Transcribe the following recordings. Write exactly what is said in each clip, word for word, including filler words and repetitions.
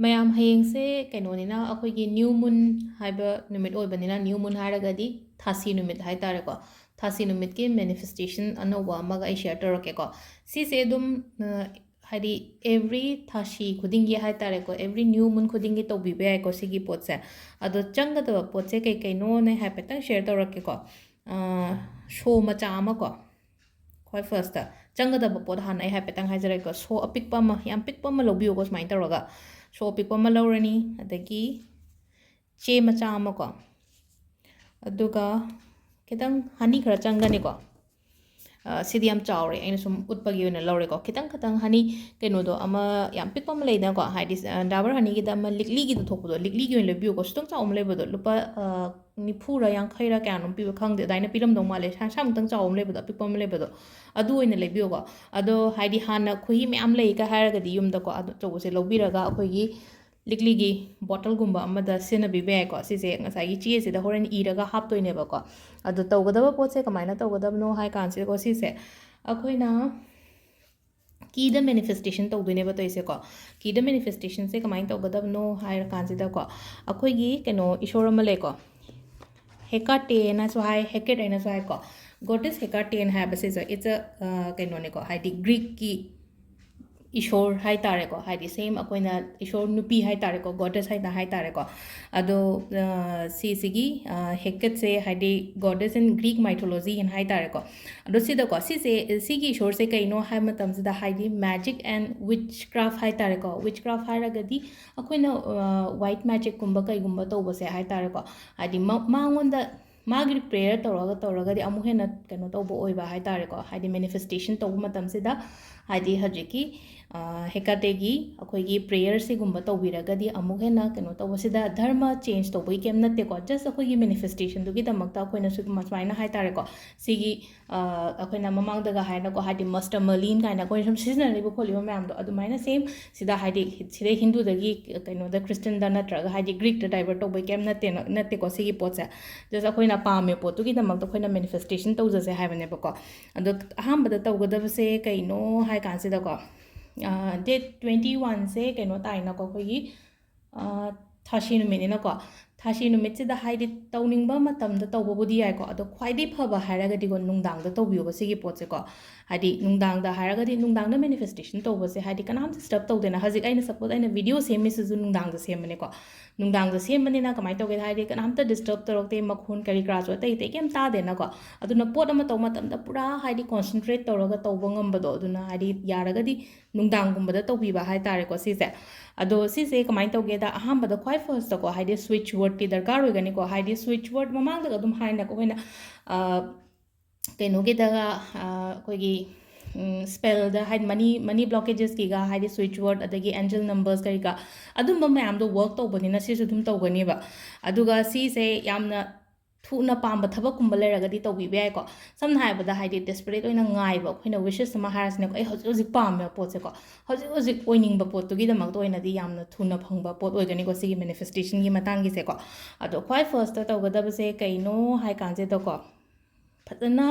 ꯃꯌꯥꯝ, ꯍꯌꯦꯡꯁꯦ ꯀꯩꯅꯣꯅꯤꯅ, ꯑꯩꯈꯣꯏꯒꯤ new moon ꯍꯥꯏꯕ ꯅꯨꯃꯤꯠ ꯑꯣꯏꯕꯅꯤꯅ, new moon ꯍꯥꯏꯔꯒꯗꯤ ꯊꯥꯁꯤ ꯅꯨꯃꯤꯠ ꯍꯥꯏꯇꯥꯔꯦꯀꯣ꯫ ꯊꯥꯁꯤ ꯅꯨꯃꯤꯠꯀꯤ manifestation ꯑꯅꯧꯕ ꯑꯃꯒ ꯑꯩ share ꯇꯧꯔꯛꯀꯦꯀꯣ꯫ ꯁꯤꯁꯦ ꯑꯗꯨꯝ, ꯑ, ꯍꯥꯏꯗꯤ every ꯊꯥꯁꯤ ꯈꯨꯗꯤꯡꯒꯤ ꯍꯥꯏꯇꯥꯔꯦꯀꯣ, every new moon ꯈꯨꯗꯤꯡꯒꯤ ꯇꯧꯕꯤꯕ ꯌꯥꯏꯀꯣ ꯁꯤꯒꯤ ꯄꯣꯠꯁꯦ꯫ ꯑꯗꯣ ꯆꯪꯒꯗꯕ ꯄꯣꯠꯁꯦ ꯀꯩ ꯀꯩꯅꯣꯅ ꯑꯩ ꯍꯥꯏꯐꯦꯠꯇꯪ share ꯇꯧꯔꯛꯀꯦꯀꯣ꯫ ꯑ, ꯁꯣ ꯃꯆꯥ ꯑꯃ ꯀꯣ, ꯈ꯭ꯋꯥꯏ first ꯆꯪꯒꯗꯕ ꯄꯣꯠ ꯍꯥꯟꯅ ꯑꯩ ꯍꯥꯏꯐꯦꯠꯇꯪ ꯍꯥꯏꯖꯔꯛꯀꯦꯀꯣ꯫ ꯁꯣ ꯑꯄꯤꯛꯄ ꯑꯃ, ꯌꯥꯝ ꯄꯤꯛꯄ ꯑꯃ ꯂꯧꯕꯤꯌꯨꯀꯣ꯫ ꯁꯨꯃꯥꯏꯅ ꯇꯧꯔꯒ ꯁꯣ ꯑꯄꯤꯛꯄ ꯑꯃ ꯂꯧꯔꯅꯤ, ꯑꯗꯒꯤ ꯆꯦ ꯃꯆꯥ ꯑꯃꯀꯣ, ꯑꯗꯨꯒ ꯈꯤꯇꯪ honey ꯈꯔ ꯆꯪꯒꯅꯤꯀꯣ꯫ ꯑ, ꯁꯤꯗꯤ ꯌꯥꯝ ꯆꯥꯎꯔꯦ, ꯑꯩꯅ ꯁꯨꯝ ꯎꯠꯄꯒꯤ ꯑꯣꯏꯅ ꯂꯧꯔꯦꯀꯣ꯫ ꯈꯤꯇꯪ ꯈꯤꯇꯪ honey, ꯀꯩꯅꯣꯗꯣ ꯑꯃ ꯌꯥꯝ ꯄꯤꯛꯄ ꯑꯃ ꯂꯩꯗꯅꯀꯣ, ꯍꯥꯏꯗꯤ, ꯑ, Dabur honeyꯒꯤꯗ ꯑꯃ ꯂꯤꯛꯂꯤꯒꯤꯗ ꯊꯣꯛꯄꯗꯣ, ꯂꯤꯛꯂꯤꯒꯤ ꯑꯣꯏꯅ ꯂꯩꯕꯤꯌꯨꯀꯣ꯫ ꯈꯤꯇꯪ ꯆꯥꯎꯕ ꯑꯃ ꯂꯩꯕꯗꯣ, ꯂꯨꯄꯥ, ꯑ, ꯅꯤꯐꯨꯔ ꯌꯥꯡꯈꯩꯔ ꯀꯌꯥꯅꯣꯝ ꯄꯤꯕ ꯈꯪꯗꯦ, ꯑꯗꯨꯃꯥꯏꯅ ꯄꯤꯔꯝꯗꯧ ꯃꯥꯜꯂꯦ꯫ ꯁꯥ-, ꯁꯥꯃꯨꯛꯇꯪ ꯆꯥꯎꯕ ꯑꯃ ꯂꯩꯕꯗꯣ, ꯑꯄꯤꯛꯄ ꯑꯃ ꯂꯩꯕꯗꯣ, ꯑꯗꯨ ꯑꯣꯏꯅ ꯂꯩꯕꯤꯌꯨꯀꯣ꯫ ꯑꯗꯣ ꯍꯥꯏꯗꯤ ꯍꯥꯟꯅ ꯈꯨꯍꯤ ꯃꯌꯥꯝ ꯂꯩꯒ ꯍꯥꯏꯔꯒꯗꯤ ꯌꯨꯝꯗꯀꯣ, ꯑꯗꯨ ꯑꯆꯧꯕꯁꯦ ꯂꯧꯕꯤꯔꯒ ꯑꯩꯈꯣꯏꯒꯤ ꯂꯤꯛꯂꯤꯒꯤ ꯕꯣꯇꯜꯒꯨꯝꯕ ꯑꯃꯗ ꯁꯤꯖꯤꯟꯅꯕꯤꯕ ꯌꯥꯏꯀꯣ꯫ ꯁꯤꯁꯦ ꯉꯁꯥꯏꯒꯤ ꯆꯦꯁꯤꯗ ꯍꯣꯔꯦꯟ ꯏꯔꯒ ꯍꯥꯞꯇꯣꯏꯅꯦꯕꯀꯣ꯫ ꯑꯗꯣ ꯇꯧꯒꯗꯕ ꯄꯣꯠꯁꯦ ꯀꯃꯥꯏꯅ ꯇꯧꯒꯗꯕꯅꯣ ꯍꯥꯏ ꯀꯥꯟꯁꯤꯗꯀꯣ, ꯁꯤꯁꯦ ꯑꯩꯈꯣꯏꯅ ꯀꯤꯗ manifestation ꯇꯧꯗꯣꯏꯅꯦꯕ ꯇꯧꯔꯤꯁꯦꯀꯣ꯫ ꯀꯤꯗ manifestationꯁꯦ ꯀꯃꯥꯏꯅ ꯇꯧꯒꯗꯕꯅꯣ ꯍꯥꯏꯔ ꯀꯥꯟꯁꯤꯗꯀꯣ, ꯑꯩꯈꯣꯏꯒꯤ ꯀꯩꯅꯣ ꯏꯁꯣꯔ ꯑꯃ ꯂꯩꯀꯣ, ꯍꯦꯀꯥꯇꯦꯅꯁꯨ ꯍꯥꯏ, ꯍꯦꯀꯦꯠ ꯍꯥꯏꯅꯁꯨ ꯍꯥꯏꯀꯣ꯫ Goddess Hecate ꯍꯥꯏꯕꯁꯤꯁꯨ it's a, ꯑ, ꯀꯩꯅꯣꯅꯦꯀꯣ, ꯍꯥꯏꯗꯤ Greekꯀꯤ ꯏꯁꯣꯔ ꯍꯥꯏꯇꯥꯔꯦꯀꯣ, ꯍꯥꯏꯗꯤ same ꯑꯩꯈꯣꯏꯅ ꯏꯁꯣꯔ ꯅꯨꯄꯤ ꯍꯥꯏꯇꯥꯔꯦꯀꯣ, goddess ꯍꯥꯏꯅ ꯍꯥꯏꯇꯥꯔꯦꯀꯣ꯫ ꯑꯗꯣ, ꯑ, ꯁꯤꯁꯤꯒꯤ, ꯑ, ꯍꯦꯀꯦꯠꯁꯦ ꯍꯥꯏꯗꯤ goddess in Greek mythology ꯍꯥꯏꯅ ꯍꯥꯏꯇꯥꯔꯦꯀꯣ꯫ ꯑꯗꯣ ꯁꯤꯗꯀꯣ, ꯁꯤꯁꯦ, ꯁꯤꯒꯤ ꯏꯁꯣꯔꯁꯦ ꯀꯩꯅꯣ ꯍꯥꯏꯕ ꯃꯇꯝꯁꯤꯗ, ꯍꯥꯏꯗꯤ magic and witchcraft ꯍꯥꯏꯇꯥꯔꯦꯀꯣ꯫ Witchcraft ꯍꯥꯏꯔꯒꯗꯤ ꯑꯩꯈꯣꯏꯅ, ꯑ, white magicꯀꯨꯝꯕ ꯀꯩꯒꯨꯝꯕ ꯇꯧꯕꯁꯦ ꯍꯥꯏꯇꯥꯔꯦꯀꯣ, ꯍꯥꯏꯗꯤ ꯃ-, ꯃꯉꯣꯟꯗ ꯃꯥꯒꯤ prayer ꯇꯧꯔꯒ ꯇꯧꯔꯒꯗꯤ ꯑꯃꯨꯛ ꯍꯦꯟꯅ ꯀꯩꯅꯣ ꯇꯧꯕ ꯑꯣꯏꯕ ꯍꯥꯏꯇꯥꯔꯦꯀꯣ꯫ ꯍꯥꯏꯗꯤ manifestation ꯇꯧꯕ ꯃꯇꯝꯁꯤꯗ, ꯍꯥꯏꯗꯤ ꯍꯧꯖꯤꯛꯀꯤ, ꯑ, ꯍꯦꯀꯥꯇꯦꯒꯤ ꯑꯩꯈꯣꯏꯒꯤ prayerꯁꯤꯒꯨꯝꯕ ꯇꯧꯕꯤꯔꯒꯗꯤ ꯑꯃꯨꯛ ꯍꯦꯟꯅ ꯀꯩꯅꯣ ꯇꯧꯕꯁꯤꯗ, ꯙꯔꯃ change ꯇꯧꯕꯒꯤ ꯀꯩꯝ ꯅꯠꯇꯦꯀꯣ, just ꯑꯩꯈꯣꯏꯒꯤ manifestationꯗꯨꯒꯤꯗꯃꯛꯇ ꯑꯩꯈꯣꯏꯅꯁꯨ ꯁꯨꯃꯥꯏꯅ ꯍꯥꯏꯇꯥꯔꯦꯀꯣ꯫ ꯁꯤꯒꯤ, ꯑ, ꯑꯩꯈꯣꯏꯅ ꯃꯃꯥꯡꯗꯒ ꯍꯥꯏꯅꯀꯣ, ꯍꯥꯏꯗꯤ ꯃꯁꯇꯃꯂꯤꯟ ꯀꯥꯏꯅ ꯑꯩꯈꯣꯏꯅ ꯁꯨꯝ ꯁꯤꯖꯤꯟꯅꯔꯤꯕ ꯈꯣꯠꯂꯤꯕ ꯃꯌꯥꯝꯗꯣ, ꯑꯗꯨꯃꯥꯏꯅ same ꯁꯤꯗ ꯍꯥꯏꯗꯤ ꯁꯤꯗꯩ ꯍꯤꯟꯗꯨꯗꯒꯤ ꯀꯩꯅꯣꯗ, Christianꯗ ꯅꯠꯇ꯭ꯔꯒ ꯍꯥꯏꯗꯤ Greekꯇ divert ꯇꯧꯕꯩ ꯀꯩꯝ ꯅꯠꯇꯦꯅ, ꯅꯠꯇꯦꯀꯣ ꯁꯤꯒꯤ ꯄꯣꯠꯁꯦ꯫ Just ꯑꯩꯈꯣꯏꯅ ꯄꯥꯝꯃꯤꯕ ꯄꯣꯠꯇꯨꯒꯤꯗꯃꯛꯇ ꯑꯩꯈꯣꯏꯅ manifestation ꯇꯧꯖꯁꯦ ꯍꯥꯏꯕꯅꯦꯕꯀꯣ꯫ ꯑꯗꯣ ꯑꯍꯥꯟꯕꯗ ꯇꯧꯒꯗꯕꯁꯦ ꯀꯩꯅꯣ ꯍꯥꯏ ꯀꯥꯟꯁꯤꯗꯀꯣ, ꯗꯦꯠ ꯇ꯭ꯋꯦꯟꯇꯤ ꯋꯥꯟꯁꯦ ꯀꯩꯅꯣ ꯇꯥꯏꯅꯀꯣ, ꯑꯩꯈꯣꯏꯒꯤ ꯊꯥꯁꯤ ꯅꯨꯃꯤꯠꯅꯤꯅꯀꯣ꯫ ꯊꯥꯁꯤ ꯅꯨꯃꯤꯠꯁꯤꯗ ꯍꯥꯏꯗꯤ ꯇꯧꯅꯤꯡꯕ ꯃꯇꯝꯗ ꯇꯧꯕꯕꯨꯗꯤ ꯌꯥꯏꯀꯣ, ꯑꯗꯣ ꯈ꯭ꯋꯥꯏꯗꯒꯤ ꯐꯕ ꯍꯥꯏꯔꯒꯗꯤꯀꯣ, ꯅꯨꯡꯗꯥꯡꯗ ꯇꯧꯕꯤꯌꯣꯕ ꯁꯤꯒꯤ ꯄꯣꯠꯁꯦꯀꯣ꯫ ꯍꯥꯏꯗꯤ ꯅꯨꯡꯗꯥꯡꯗ ꯍꯥꯏꯔꯒꯗꯤ, ꯅꯨꯡꯗꯥꯡꯗ ꯃꯦꯅꯤꯐꯦꯁꯇꯦꯁꯟ ꯇꯧꯕꯁꯦ ꯍꯥꯏꯗꯤ ꯀꯅꯥꯝ ꯗꯤꯁꯇꯔꯕ ꯇꯧꯗꯦꯅ꯫ ꯍꯧꯖꯤꯛ ꯑꯩꯅ, ꯁꯄꯣꯁ, ꯑꯩꯅ ꯚꯤꯗꯤꯑꯣ ꯁꯦꯝꯃꯤꯁꯤꯁꯨ ꯅꯨꯡꯗꯥꯡꯗ ꯁꯦꯝꯕꯅꯦꯀꯣ꯫ ꯅꯨꯡꯗꯥꯡꯗ ꯁꯦꯝꯕꯅꯤꯅ ꯀꯃꯥꯏꯅ ꯇꯧꯒꯦ ꯍꯥꯏꯗꯤ, ꯀꯅꯥꯝꯇ ꯗꯤꯁꯇꯔꯕ ꯇꯧꯔꯛꯇꯦ, ꯃꯈꯣꯟ ꯀꯔꯤ ꯀꯔꯥꯁꯨ ꯑꯇꯩ ꯑꯇꯩ ꯀꯩꯝ ꯇꯥꯗꯦꯅꯀꯣ꯫ ꯑꯗꯨꯅ ꯄꯣꯠ ꯑꯃ ꯇꯧꯕ ꯃꯇꯝꯗ ꯄꯨꯔꯥ ꯍꯥꯏꯗꯤ ꯀꯣꯟꯁꯦꯟꯇ꯭ꯔꯦꯠ ꯇꯧꯔꯒ ꯇꯧꯕ ꯉꯝꯕꯗꯣ, ꯑꯗꯨꯅ ꯍꯥꯏꯗꯤ ꯌꯥꯔꯒꯗꯤ ꯅꯨꯡꯗꯥꯡꯒꯨꯝꯕꯗ ꯇꯧꯕꯤꯕ ꯍꯥꯏꯇꯥꯔꯦꯀꯣ ꯁꯤꯁꯦ꯫ ꯑꯗꯣ ꯁꯤꯁꯦ ꯀꯃꯥꯏꯅ ꯇꯧꯒꯦꯗ, ꯑꯍꯥꯟꯕꯗ ꯈ꯭ꯋꯥꯏ ꯐꯥꯔꯁꯇꯀꯣ, ꯍꯥꯏꯗꯤ ꯁ꯭ꯋꯤꯠꯆ ꯋꯥꯔꯗꯇꯤ ꯗꯔꯀꯥꯔ ꯑꯣꯏꯒꯅꯤꯀꯣ꯫ ꯍꯥꯏꯗꯤ ꯁ꯭ꯋꯤꯠꯆ ꯋꯥꯔꯗ ꯃꯃꯥꯡꯗꯒ ꯑꯗꯨꯝ ꯍꯥꯏꯅꯀꯣ ꯑꯩꯈꯣꯏꯅ, ꯑ, ꯀꯩꯅꯣꯒꯤꯗꯒ, ꯑ, ꯑꯩꯈꯣꯏꯒꯤ, ꯎꯝ, ꯁ꯭ꯄꯦꯜꯗ ꯍꯥꯏꯗꯤ ꯃꯅꯤ, ꯃꯅꯤ ꯕ꯭ꯂꯣꯀꯦꯖꯦꯁꯀꯤꯒ ꯍꯥꯏꯗꯤ ꯁ꯭ꯋꯤꯠꯆ ꯋꯥꯔꯗ, ꯑꯗꯒꯤ ꯑꯦꯟꯖꯦꯜ ꯅꯝꯕꯔꯁ ꯀꯔꯤ ꯀꯔꯥ, ꯑꯗꯨꯝꯕ ꯃꯌꯥꯝꯗꯣ ꯋꯥꯔꯛ ꯇꯧꯕꯅꯤꯅ ꯁꯤꯁꯨ ꯑꯗꯨꯝ ꯇꯧꯒꯅꯦꯕ꯫ ꯑꯗꯨꯒ ꯁꯤꯁꯦ ꯌꯥꯝꯅ ꯊꯨꯅ ꯄꯥꯝꯕ ꯊꯕꯛꯀꯨꯝꯕ ꯂꯩꯔꯒꯗꯤ ꯇꯧꯕꯤꯕ ꯌꯥꯏꯀꯣ꯫ ꯁꯝꯅ ꯍꯥꯏꯔꯕꯗ ꯍꯥꯏꯗꯤ ꯗꯦꯁꯄꯔꯦꯠ ꯑꯣꯏꯅ ꯉꯥꯏꯕ, ꯑꯩꯈꯣꯏꯅ ꯋꯤꯁꯦꯁ ꯑꯃ ꯍꯥꯏꯔꯁꯤꯅꯦꯀꯣ, ꯑꯩ ꯍꯧꯖꯤꯛ ꯍꯧꯖꯤꯛ ꯄꯥꯝꯃꯦꯕ ꯄꯣꯠꯁꯦꯀꯣ, ꯍꯧꯖꯤꯛ ꯍꯧꯖꯤꯛ ꯑꯣꯏꯅꯤꯡꯕ ꯄꯣꯠꯇꯨꯒꯤꯗꯃꯛꯇ ꯑꯣꯏꯅꯗꯤ ꯌꯥꯝꯅ ꯊꯨꯅ ꯐꯪꯕ ꯄꯣꯠ ꯑꯣꯏꯒꯅꯤꯀꯣ ꯁꯤꯒꯤ ꯃꯦꯅꯤꯐꯦꯁꯇꯦꯁꯟꯒꯤ ꯃꯇꯥꯡꯒꯤꯁꯦꯀꯣ꯫ ꯑꯗꯣ ꯈ꯭ꯋꯥꯏ ꯐꯥꯔꯁꯇ ꯇꯧꯒꯗꯕꯁꯦ ꯀꯩꯅꯣ ꯍꯥꯏ ꯀꯥꯟꯁꯤꯗꯀꯣ, ꯐꯖꯅ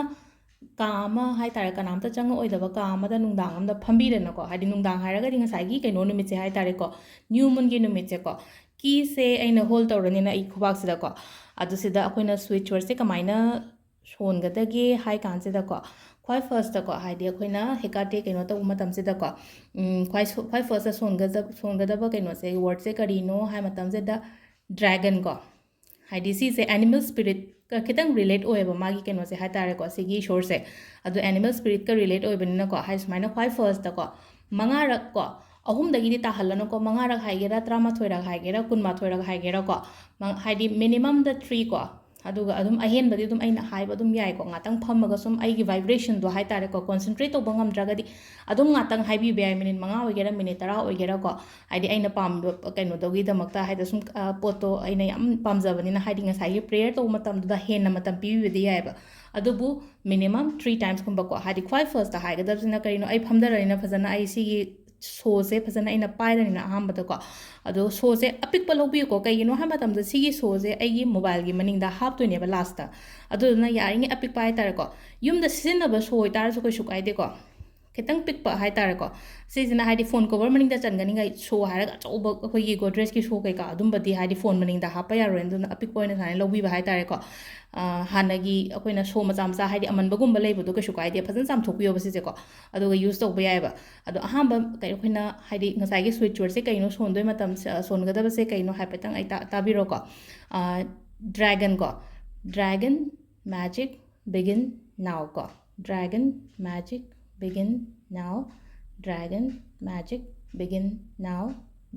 ꯀꯥ ꯑꯃ ꯍꯥꯏ ꯇꯥꯔꯦ, ꯀꯅꯥꯝꯇ ꯆꯪꯉꯛꯑꯣꯏꯗꯕ ꯀꯥ ꯑꯃꯗ ꯅꯨꯡꯗꯥꯡ ꯑꯃꯗ ꯐꯝꯕꯤꯔꯦꯅꯀꯣ꯫ ꯍꯥꯏꯗꯤ ꯅꯨꯡꯗꯥꯡ ꯍꯥꯏꯔꯒꯗꯤ ꯉꯁꯥꯏꯒꯤ ꯀꯩꯅꯣ ꯅꯨꯃꯤꯠꯁꯦ ꯍꯥꯏ ꯇꯥꯔꯦꯀꯣ, ꯅ꯭ꯌꯨ ꯃꯨꯟꯒꯤ ꯅꯨꯃꯤꯠꯁꯦꯀꯣ, ꯀꯤꯁꯦ ꯑꯩꯅ ꯍꯣꯜ ꯇꯧꯔꯅꯤꯅ ꯑꯩ ꯈꯨꯕꯥꯛꯁꯤꯗꯀꯣ꯫ ꯑꯗꯨ ꯁꯤꯗ ꯑꯩꯈꯣꯏꯅ ꯁ꯭ꯋꯤꯠꯆ ꯋꯥꯔꯗꯁꯦ ꯀꯃꯥꯏꯅ ꯁꯣꯟꯒꯗꯒꯦ ꯍꯥꯏ ꯀꯥꯟꯁꯤꯗꯀꯣ, ꯈ꯭ꯋꯥꯏ ꯐꯥꯔꯁꯇꯀꯣ, ꯍꯥꯏꯗꯤ ꯑꯩꯈꯣꯏꯅ ꯍꯦꯀꯥꯇꯦ ꯀꯩꯅꯣ ꯇꯧꯕ ꯃꯇꯝꯁꯤꯗꯀꯣ, ꯎꯝ, ꯈ꯭ꯋꯥꯏ ꯁꯣ-, ꯈ꯭ꯋꯥꯏ ꯐꯥꯔꯁꯇ ꯁꯣꯟꯒꯗꯕ, ꯁꯣꯟꯒꯗꯕ ꯀꯩꯅꯣꯁꯦ, ꯋꯥꯔꯗꯁꯦ ꯀꯔꯤꯅꯣ ꯍꯥꯏ ꯃꯇꯝꯁꯤꯗ, ꯗ꯭ꯔꯦꯒꯟ ꯀꯣ꯫ ꯍꯥꯏꯗꯤ ꯁꯤꯁꯦ ꯑꯦꯅꯤꯃꯦꯜ ꯁ꯭ꯄꯤꯔꯤꯠꯀ ꯈꯤꯇꯪ ꯔꯤꯂꯦꯠ ꯑꯣꯏꯌꯦꯕ ꯃꯥꯒꯤ ꯀꯩꯅꯣꯁꯦ ꯍꯥꯏ ꯇꯥꯔꯦꯀꯣ, ꯁꯤꯒꯤ ꯏꯁꯣꯔꯁꯦ꯫ ꯑꯗꯣ ꯑꯦꯅꯤꯃꯦꯜ ꯁ꯭ꯄꯤꯔꯤꯠꯀ ꯔꯤꯂꯦꯠ ꯑꯣꯏꯕꯅꯤꯅꯀꯣ, ꯍꯥꯏꯗꯤ ꯁꯨꯃꯥꯏꯅ ꯈ꯭ꯋꯥꯏ ꯐꯥꯔꯁꯇꯀꯣ, ꯃꯉꯥꯔꯛ ꯀꯣ, ꯑꯍꯨꯝꯗꯒꯤꯗꯤ ꯇꯥꯍꯜꯂꯅꯨꯀꯣ, ꯃꯉꯥꯔꯛ ꯍꯥꯏꯒꯦꯔꯥ, ꯇꯔꯥꯃꯥꯊꯣꯏꯔꯛ ꯍꯥꯏꯒꯦꯔꯥ, ꯀꯨꯟꯃꯥꯊꯣꯏꯔꯛ ꯍꯥꯏꯒꯦꯔꯥꯀꯣ, ꯃ-, ꯍꯥꯏꯗꯤ ꯃꯤꯅꯤꯃꯝꯗ ꯊ꯭ꯔꯤ ꯀꯣ, ꯑꯗꯨꯒ ꯑꯗꯨꯝ ꯑꯍꯦꯟꯕꯗꯤ ꯑꯗꯨꯝ ꯑꯩꯅ ꯍꯥꯏꯕ ꯑꯗꯨꯝ ꯌꯥꯏꯀꯣ꯫ ꯉꯥꯛꯇꯪ ꯐꯝꯃꯒ ꯁꯨꯝ ꯑꯩꯒꯤ ꯚꯥꯏꯕ꯭ꯔꯦꯁꯟꯗꯣ ꯍꯥꯏ ꯇꯥꯔꯦꯀꯣ, ꯀꯣꯟꯁꯦꯟꯇ꯭ꯔꯦꯠ ꯇꯧꯕ ꯉꯝꯗ꯭ꯔꯒꯗꯤ ꯑꯗꯨꯝ ꯉꯥꯛꯇꯪ ꯍꯥꯏꯕꯤꯕ ꯌꯥꯏ, ꯃꯤꯅꯤꯠ ꯃꯉꯥ ꯑꯣꯏꯒꯦꯔꯥ, ꯃꯤꯅꯤꯠ ꯇꯔꯥ ꯑꯣꯏꯒꯦꯔꯥꯀꯣ꯫ ꯍꯥꯏꯗꯤ ꯑꯩꯅ ꯄꯥꯝꯕ ꯀꯩꯅꯣꯗꯨꯒꯤꯗꯃꯛꯇ, ꯍꯥꯏꯗꯤ ꯁꯨꯝ, ꯑ, ꯄꯣꯠꯇꯣ ꯑꯩꯅ ꯌꯥꯝ ꯄꯥꯝꯖꯕꯅꯤꯅ, ꯍꯥꯏꯗꯤ ꯉꯁꯥꯏꯒꯤ ꯄ꯭ꯔꯦꯌꯔ ꯇꯧꯕ ꯃꯇꯝꯗꯨꯗ ꯍꯦꯟꯅ ꯃꯇꯝ ꯄꯤꯕꯤꯕꯗꯤ ꯌꯥꯏꯑꯕ꯫ ꯑꯗꯨꯕꯨ ꯃꯤꯅꯤꯃꯝ ꯊ꯭ꯔꯤ ꯇꯥꯏꯝꯁꯀꯨꯝꯕꯀꯣ, ꯍꯥꯏꯗꯤ ꯈ꯭ꯋꯥꯏ ꯐꯥꯔꯁꯇ ꯍꯥꯏꯒꯗꯕꯁꯤꯅ ꯀꯔꯤꯅꯣ, ꯑꯩ ꯐꯝꯊꯔꯅꯤꯅ ꯐꯖꯅ ꯑꯩ ꯁꯤꯒꯤ ꯁꯣꯁꯦ ꯐꯖꯅ ꯑꯩꯅ ꯄꯥꯏꯔꯅꯤꯅ ꯑꯍꯥꯟꯕꯗꯀꯣ꯫ ꯑꯗꯣ ꯁꯣꯁꯦ ꯑꯄꯤꯛꯄ ꯂꯧꯕꯤꯌꯨꯀꯣ, ꯀꯩꯒꯤꯅꯣ ꯍꯥꯏ ꯃꯇꯝꯗ ꯁꯤꯒꯤ ꯁꯣꯁꯦ ꯑꯩꯒꯤ ꯃꯣꯕꯥꯏꯜꯒꯤ ꯃꯅꯤꯡꯗ ꯍꯥꯞꯇꯣꯏꯅꯦꯕ ꯂꯥꯁꯇ꯫ ꯑꯗꯨꯗꯨꯅ ꯌꯥꯔꯤꯉꯩ ꯑꯄꯤꯛꯄ ꯍꯥꯏ ꯇꯥꯔꯦꯀꯣ꯫ ꯌꯨꯝꯗ ꯁꯤꯖꯤꯟꯅꯕ ꯁꯣ ꯑꯣꯏꯇꯥꯔꯁꯨ ꯀꯩꯁꯨ ꯀꯥꯏꯗꯦꯀꯣ꯫ ꯈꯤꯇꯪ ꯄꯤꯛꯄ ꯍꯥꯏꯇꯥꯔꯦꯀꯣ꯫ ꯁꯤꯁꯤꯅ ꯍꯥꯏꯗꯤ ꯐꯣꯟ ꯀꯣꯕꯔ ꯃꯅꯤꯡꯗ ꯆꯟꯒꯅꯤꯉꯥꯏ ꯁꯣ ꯍꯥꯏꯔꯒ ꯑꯆꯧꯕ ꯑꯩꯈꯣꯏꯒꯤ ꯒꯣꯗ꯭ꯔꯦꯖꯀꯤ ꯁꯣ ꯀꯩꯀꯥ ꯑꯗꯨꯝꯕꯗꯤ ꯍꯥꯏꯗꯤ ꯐꯣꯟ ꯃꯅꯤꯡꯗ ꯍꯥꯞꯄ ꯌꯥꯔꯣꯏ, ꯑꯗꯨꯅ ꯑꯄꯤꯛꯄ ꯑꯣꯏꯅ ꯁꯨꯃꯥꯏꯅ ꯂꯧꯕꯤꯕ ꯍꯥꯏꯇꯥꯔꯦꯀꯣ꯫ ꯑ, ꯍꯥꯟꯅꯒꯤ ꯑꯩꯈꯣꯏꯅ ꯁꯣ ꯃꯆꯥ ꯃꯆꯥ ꯍꯥꯏꯗꯤ ꯑꯃꯟꯕꯒꯨꯝꯕ ꯂꯩꯕꯗꯣ ꯀꯩꯁꯨ ꯀꯥꯏꯗꯦ, ꯐꯖꯅ ꯆꯥꯝꯊꯣꯛꯄꯤꯌꯣꯕ ꯁꯤꯁꯦꯀꯣ꯫ ꯑꯗꯨꯒ ꯌꯨꯁ ꯇꯧꯕ ꯌꯥꯏꯑꯕ꯫ ꯑꯗꯣ ꯑꯍꯥꯟꯕ ꯀꯩ-, ꯑꯩꯈꯣꯏꯅ ꯍꯥꯏꯗꯤ ꯉꯁꯥꯏꯒꯤ ꯁ꯭ꯋꯤꯠ ꯋꯔꯗꯁꯦ ꯀꯩꯅꯣ ꯁꯣꯟꯗꯣꯏ ꯃꯇꯝ, ꯑ, ꯁꯣꯟꯒꯗꯕꯁꯦ ꯀꯩꯅꯣ ꯍꯥꯏꯐꯦꯠꯇꯪ ꯑꯩ ꯇꯥ-, ꯇꯥꯕꯤꯔꯣꯀꯣ꯫ ꯗ꯭ꯔꯦꯒꯟ ꯀꯣ, ꯗ꯭ꯔꯦꯒꯟ ꯃꯦꯖꯤꯛ ꯕꯤꯒꯤꯟ ꯅꯥꯎ ꯀꯣ꯫ ꯗ꯭ꯔꯦꯒꯟ ꯃꯦꯖꯤꯛ ꯕꯤꯒꯤꯟ ꯅꯥꯎ꯫ ꯗ꯭ꯔꯦꯒꯟ ꯃꯦꯖꯤꯛ ꯕꯤꯒꯤꯟ ꯅꯥꯎ꯫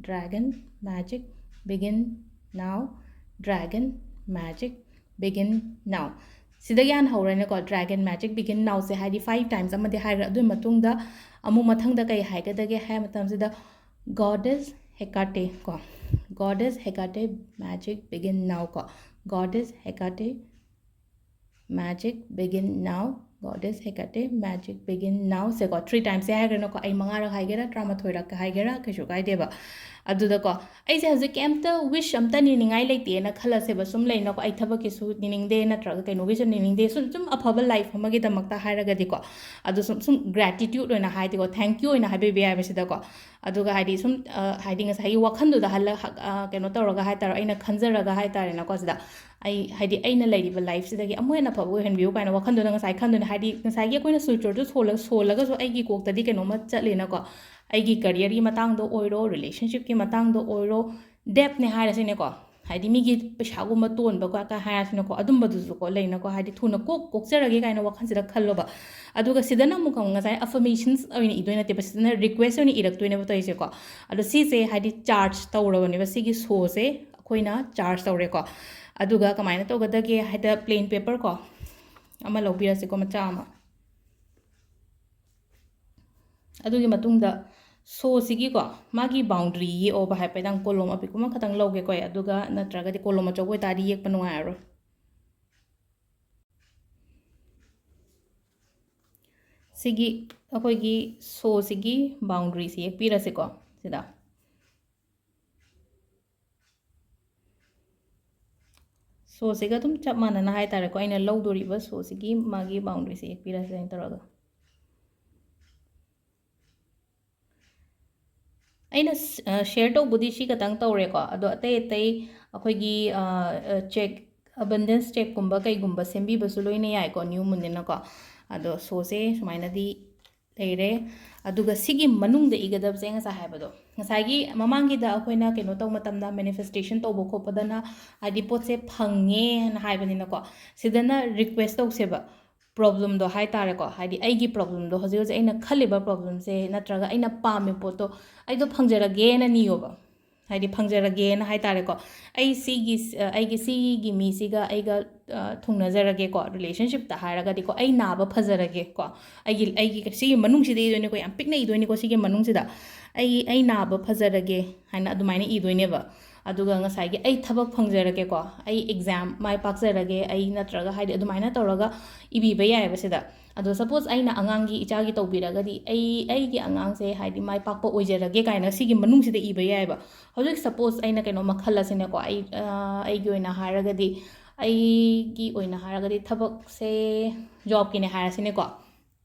ꯗ꯭ꯔꯦꯒꯟ ꯃꯦꯖꯤꯛ ꯕꯤꯒꯤꯟ ꯅꯥꯎ꯫ ꯗ꯭ꯔꯦꯒꯟ ꯃꯦꯖꯤꯛ ꯕꯤꯒꯤꯟ ꯅꯥꯎ꯫ ꯁꯤꯗꯒꯤ ꯍꯥꯟꯅ ꯍꯧꯔꯅꯤꯀꯣ꯫ ꯗ꯭ꯔꯦꯒꯟ ꯃꯦꯖꯤꯛ ꯕꯤꯒꯤꯟ ꯅꯥꯎꯁꯦ ꯍꯥꯏꯗꯤ ꯐꯥꯏꯚ ꯇꯥꯏꯝꯁ ꯑꯃꯗꯤ ꯍꯥꯏꯈ꯭ꯔꯦ꯫ ꯑꯗꯨꯒꯤ ꯃꯇꯨꯡꯗ ꯑꯃꯨꯛ ꯃꯊꯪꯗ ꯀꯩ ꯍꯥꯏꯒꯗꯒꯦ ꯍꯥꯏ ꯃꯇꯝꯁꯤꯗ, ꯒꯣꯗꯦꯁ ꯍꯦꯀꯥꯇꯦ ꯀꯣ꯫ Goddess Hecate magic begin now ꯀꯣ꯫ Goddess Hecate magic begin now. Goddess Hecate magic begin ꯅꯥꯎꯁꯦꯀꯣ ꯊ꯭ꯔꯤ ꯇꯥꯏꯝꯁꯁꯦ ꯍꯥꯏꯈ꯭ꯔꯦꯅꯀꯣ꯫ ꯑꯩ ꯃꯉꯥꯔꯛ ꯍꯥꯏꯒꯦꯔꯥ ꯇꯔꯥꯃꯥꯊꯣꯏꯔꯛ ꯍꯥꯏꯒꯦꯔꯥ ꯀꯩꯁꯨ ꯀꯥꯏꯗꯦꯕ꯫ ꯑꯗꯨꯗꯀꯣ ꯑꯩꯁꯦ ꯍꯧꯖꯤꯛ ꯀꯩꯝꯇ ꯋꯤꯁ ꯑꯝꯇ ꯅꯤꯅꯤꯡꯉꯥꯏ ꯂꯩꯇꯦꯅ ꯈꯜꯂꯁꯦꯕ꯫ ꯁꯨꯝ ꯂꯩꯅꯀꯣ, ꯑꯩ ꯊꯕꯛꯀꯤꯁꯨ ꯅꯤꯅꯤꯡꯗꯦ, ꯅꯠꯇ꯭ꯔꯒ ꯀꯩꯅꯣꯒꯤꯁꯨ ꯅꯤꯅꯤꯡꯗꯦ, ꯁꯨꯝ, ꯁꯨꯝ ꯑꯐꯕ ꯂꯥꯏꯐ ꯑꯃꯒꯤꯗꯃꯛꯇ ꯍꯥꯏꯔꯒꯗꯤꯀꯣ꯫ ꯑꯗꯨ ꯁꯨꯝ, ꯁꯨꯝ ꯒ꯭ꯔꯦꯇꯤꯇ꯭ꯌꯨꯠ ꯑꯣꯏꯅ ꯍꯥꯏꯗꯤꯀꯣ, ꯊꯦꯡꯛ ꯌꯨ ꯑꯣꯏꯅ ꯍꯥꯏꯕꯤꯕ ꯌꯥꯏꯕ ꯁꯤꯗꯀꯣ꯫ ꯑꯗꯨꯒ ꯍꯥꯏꯗꯤ ꯁꯨꯝ, ꯑ, ꯍꯥꯏꯗꯤ ꯉꯁꯥꯏꯒꯤ ꯋꯥꯈꯜꯗꯨꯗ ꯍꯜꯂ-, ꯍ-, ꯑ, ꯀꯩꯅꯣ ꯇꯧꯔꯒ ꯍꯥꯏꯇꯥꯔꯦ, ꯑꯩꯅ ꯈꯟꯖꯔꯒ ꯍꯥꯏꯇꯥꯔꯦꯅꯀꯣ, ꯁꯤꯗ ꯑꯩ, ꯍꯥꯏꯗꯤ ꯑꯩꯅ ꯂꯩꯔꯤꯕ ꯂꯥꯏꯐꯁꯤꯗꯒꯤ ꯑꯃꯨꯛ ꯍꯦꯟꯅ ꯐꯕ ꯑꯣꯏꯍꯟꯕꯤꯌꯨ ꯀꯥꯏꯅ ꯋꯥꯈꯜꯗꯨꯗ ꯉꯁꯥꯏ ꯈꯟꯗꯣꯏꯅꯦ꯫ ꯍꯥꯏꯗꯤ ꯉꯁꯥꯏꯒꯤ ꯑꯩꯈꯣꯏꯅ ꯁ꯭ꯋꯤꯠ ꯋꯔꯗꯇꯨ ꯁꯣꯜꯂ-, ꯁꯣꯜꯂꯒꯁꯨ ꯑꯩꯒꯤ ꯀꯣꯛꯇꯗꯤ ꯀꯩꯅꯣꯝꯃ ꯆꯠꯂꯦꯅꯀꯣ꯫ ꯑꯩꯒꯤ ꯀꯔꯤꯌꯔꯒꯤ ꯃꯇꯥꯡꯗ ꯑꯣꯏꯔꯣ, ꯔꯤꯂꯦꯁꯟꯁꯤꯞꯀꯤ ꯃꯇꯥꯡꯗ ꯑꯣꯏꯔꯣ, ꯗꯦꯞꯅꯦ ꯍꯥꯏꯔꯁꯤꯅꯦꯀꯣ, ꯍꯥꯏꯗꯤ ꯃꯤꯒꯤ ꯄꯩꯁꯥꯒꯨꯝꯕ ꯇꯣꯟꯕ ꯀ-, ꯀ ꯍꯥꯏꯔꯁꯤꯅꯦꯀꯣ, ꯑꯗꯨꯝꯕꯗꯨꯁꯨꯀꯣ ꯂꯩꯅꯀꯣ, ꯍꯥꯏꯗꯤ ꯊꯨꯅ ꯀꯣꯛ ꯀꯣꯛꯆꯔꯒꯦ ꯀꯥꯏꯅ ꯋꯥꯈꯜꯁꯤꯗ ꯈꯜꯂꯣꯕ꯫ ꯑꯗꯨꯒ ꯁꯤꯗꯅ ꯑꯃꯨꯛꯀ ꯉꯁꯥꯏ ꯑꯐꯔꯃꯦꯁꯟꯁ ꯑꯣꯏꯅ ꯏꯗꯣꯏ ꯅꯠꯇꯦꯕ, ꯁꯤꯗꯅ ꯔꯤꯀ꯭ꯋꯦꯁ ꯑꯣꯏꯅ ꯏꯔꯛꯇꯣꯏꯅꯦꯕ ꯇꯧꯔꯤꯁꯦꯀꯣ꯫ ꯑꯗꯣ ꯁꯤꯁꯦ ꯍꯥꯏꯗꯤ ꯆꯥꯔꯖ ꯇꯧꯔꯕꯅꯦꯕ, ꯁꯤꯒꯤ ꯁꯣꯁꯦ ꯑꯩꯈꯣꯏꯅ ꯆꯥꯔꯖ ꯇꯧꯔꯦꯀꯣ꯫ ꯑꯗꯨꯒ ꯀꯃꯥꯏꯅ ꯇꯧꯒꯗꯒꯦ ꯍꯥꯏꯗ, ꯄ꯭ꯂꯦꯟ ꯄꯦꯄꯔ ꯀꯣ ꯑꯃ ꯂꯧꯕꯤꯔꯁꯤꯀꯣ, ꯃꯆꯥ ꯑꯃ꯫ ꯑꯗꯨꯒꯤ ꯃꯇꯨꯡꯗ ꯁꯣꯁꯤꯒꯤꯀꯣ, ꯃꯥꯒꯤ ꯕꯥꯎꯟꯗ꯭ꯔꯤ ꯌꯦꯛꯑꯣꯕ ꯍꯥꯏꯐꯦꯠꯇꯪ꯫ ꯀꯣꯂꯣꯝ ꯑꯄꯤꯛꯄ ꯑꯃꯈꯛꯇꯪ ꯂꯧꯒꯦꯀꯣ ꯑꯩ, ꯑꯗꯨꯒ ꯅꯠꯇ꯭ꯔꯒꯗꯤ ꯀꯣꯂꯣꯝ ꯑꯆꯧꯕ ꯑꯣꯏꯇꯥꯔꯗꯤ ꯌꯦꯛꯄ ꯅꯨꯡꯉꯥꯏꯔꯔꯣꯏ꯫ ꯁꯤꯒꯤ ꯑꯩꯈꯣꯏꯒꯤ ꯁꯣꯁꯤꯒꯤ ꯕꯥꯎꯟꯗ꯭ꯔꯤꯁꯤ ꯌꯦꯛꯄꯤꯔꯁꯤꯀꯣ ꯁꯤꯗ꯫ ꯁꯣꯁꯤꯒ ꯑꯗꯨꯝ ꯆꯞ ꯃꯥꯟꯅꯅ ꯍꯥꯏꯇꯥꯔꯦꯀꯣ, ꯑꯩꯅ ꯂꯧꯗꯣꯔꯤꯕ ꯁꯣꯁꯤꯒꯤ ꯃꯥꯒꯤ ꯕꯥꯎꯟꯗ꯭ꯔꯤꯁꯦ ꯌꯦꯛꯄꯤꯔꯁꯦ ꯑꯩꯅ ꯇꯧꯔꯒ꯫ ꯑꯩꯅ share ꯇꯧꯕꯗꯤ ꯁꯤ ꯈꯛꯇꯪ ꯇꯧꯔꯦꯀꯣ꯫ ꯑꯗꯣ ꯑꯇꯩ ꯑꯇꯩ ꯑꯩꯈꯣꯏꯒꯤ check, abundance checkꯀꯨꯝꯕ ꯀꯩꯒꯨꯝꯕ ꯁꯦꯝꯕꯤꯕꯁꯨ ꯂꯣꯏꯅ ꯌꯥꯏꯀꯣ, new moonꯅꯤꯅꯀꯣ꯫ ꯑꯗꯣ ꯁꯣꯁꯦ ꯁꯨꯃꯥꯏꯅꯗꯤ ꯂꯩꯔꯦ꯫ ꯑꯗꯨꯒ ꯁꯤꯒꯤ ꯃꯅꯨꯡꯗ ꯏꯒꯗꯕꯁꯦ ꯉꯁꯥꯏ ꯍꯥꯏꯕꯗꯣ, ꯉꯁꯥꯏꯒꯤ ꯃꯃꯥꯡꯒꯤꯗ ꯑꯩꯈꯣꯏꯅ ꯀꯩꯅꯣ ꯇꯧꯕ ꯃꯇꯝꯗ, manifestation ꯇꯧꯕ ꯈꯣꯠꯄꯗꯅ ꯍꯥꯏꯗꯤ ꯄꯣꯠꯁꯦ ꯐꯪꯉꯦꯅ ꯍꯥꯏꯕꯅꯤꯅꯀꯣ, ꯁꯤꯗꯅ request ꯇꯧꯁꯦꯕ꯫ problemꯗꯣ ꯍꯥꯏ ꯇꯥꯔꯦꯀꯣ, ꯍꯥꯏꯗꯤ ꯑꯩꯒꯤ problemꯗꯣ, ꯍꯧꯖꯤꯛ ꯍꯧꯖꯤꯛ ꯑꯩꯅ ꯈꯜꯂꯤꯕ problemꯁꯦ ꯅꯠꯇ꯭ꯔꯒ ꯑꯩꯅ ꯄꯥꯝꯃꯤꯕ ꯄꯣꯠꯇꯣ ꯑꯩꯗꯣ ꯐꯪꯖꯔꯒꯦꯅ ꯅꯤꯌꯣꯕ꯫ ꯍꯥꯏꯗꯤ ꯐꯪꯖꯔꯒꯦꯅ ꯍꯥꯏ ꯇꯥꯔꯦꯀꯣ꯫ ꯑꯩ ꯁꯤꯒꯤ, ꯑꯩꯒꯤ ꯁꯤꯒꯤ ꯃꯤꯁꯤꯒ ꯑꯩꯒ ꯊꯨꯡꯅꯖꯔꯒꯦꯀꯣ, relationshipꯇ ꯍꯥꯏꯔꯒꯗꯤꯀꯣ, ꯑꯩ ꯅꯥꯕ ꯐꯖꯔꯒꯦꯀꯣ꯫ ꯑꯩꯒꯤ, ꯑꯩꯒꯤ ꯁꯤꯒꯤ ꯃꯅꯨꯡꯁꯤꯗ ꯏꯗꯣꯏꯅꯤꯀꯣ, ꯌꯥꯝ ꯄꯤꯛꯅ ꯏꯗꯣꯏꯅꯤꯀꯣ ꯁꯤꯒꯤ ꯃꯅꯨꯡꯁꯤꯗ꯫ ꯑꯩ, ꯑꯩ ꯅꯥꯕ ꯐꯖꯔꯒꯦ ꯍꯥꯏꯅ ꯑꯗꯨꯃꯥꯏꯅ ꯏꯗꯣꯏꯅꯦꯕ꯫ ꯑꯗꯨꯒ ꯉꯁꯥꯏꯒꯤ ꯑꯩ ꯊꯕꯛ ꯐꯪꯖꯔꯒꯦꯀꯣ, ꯑꯩ exam ꯃꯥꯏ ꯄꯥꯛꯆꯔꯒꯦ, ꯑꯩ ꯅꯠꯇ꯭ꯔꯒ ꯍꯥꯏꯗꯤ ꯑꯗꯨꯃꯥꯏꯅ ꯇꯧꯔꯒ ꯏꯕꯤꯕ ꯌꯥꯏꯑꯕ ꯁꯤꯗ꯫ ꯑꯗꯣ suppose ꯑꯩꯅ ꯑꯉꯥꯡꯒꯤ, ꯏꯆꯥꯒꯤ ꯇꯧꯕꯤꯔꯒꯗꯤ, ꯑꯩ, ꯑꯩꯒꯤ ꯑꯉꯥꯡꯁꯦ ꯍꯥꯏꯗꯤ ꯃꯥꯏ ꯄꯥꯛꯄ ꯑꯣꯏꯖꯔꯒꯦ ꯀꯥꯏꯅ ꯁꯤꯒꯤ ꯃꯅꯨꯡꯁꯤꯗ ꯏꯕ ꯌꯥꯏꯑꯕ꯫ ꯍꯧꯖꯤꯛ suppose ꯑꯩꯅ ꯀꯩꯅꯣꯝꯃ ꯈꯜꯂꯁꯤꯅꯦꯀꯣ, ꯑꯩ, ꯑꯩꯒꯤ ꯑꯣꯏꯅ ꯍꯥꯏꯔꯒꯗꯤ, ꯑꯩꯒꯤ ꯑꯣꯏꯅ ꯍꯥꯏꯔꯒꯗꯤ ꯊꯕꯛꯁꯦ jobꯀꯤꯅꯦ ꯍꯥꯏꯔꯁꯤꯅꯦꯀꯣ꯫